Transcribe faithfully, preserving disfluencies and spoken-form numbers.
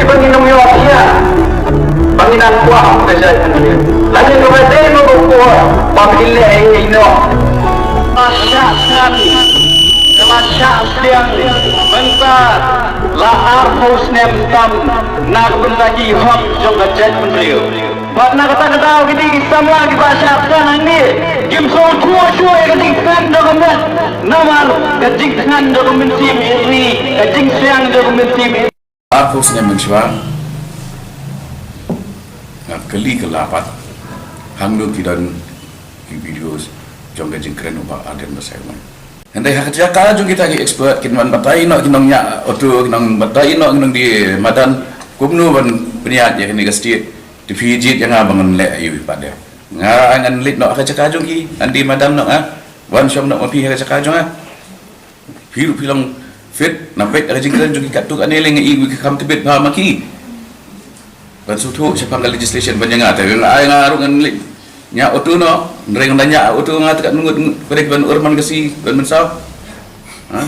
Ba ngin ym ïoh ïa ba ngin nang kwah ka jaitbynriew. Lane kaba dei ba ka por ba ngin leh ïa ino. Ba shah thngan, kaba shah sliang mynta la arphew snem tam na ka bynta ki hok jong ka jaitbynriew. Bad na kata ka daw ki dei ki samla kiba shah thngan hangne kim sngewthuh shuh ïa ka jingthngan jong ka met. Namar ka jingthngan jong ka mynsiem ïa ri, ka jingsliang jong ka mynsiem ïa ri. Arphew snem mynshuwa nga kylli kylla pat hangno ki don ki videos jong ka jingkren u Bah Ardent Basaiawmoit. Hynrei ha ka jaka jong kita ki expert kin wan batai noh ki nongñiah auto, ki nong batai noh ki nongdie madan kumno ban pynïaid ïa kane ka state. Te phi jied ïa nga ba ngan leh aïu pat de. Nga ngan leit noh ha ka jaka jong ki, ngan die madan noh nga. Wan shong noh ma phi ha ka jaka jong nga. Phi ruh phi long fit na peit ha ka jingkren jong ki katto katne lei, nga ïohi ka kam tbit bha ma ki. Ban sngewthuh shaphang ka legislation ban ïa nga te nga ai nga ruh ngan leit ñiah auto noh, hynrei ngan da ñiah auto nga te katno ngut ngut, pyrshah ban ur man ka sngi ban mynsaw. Ha?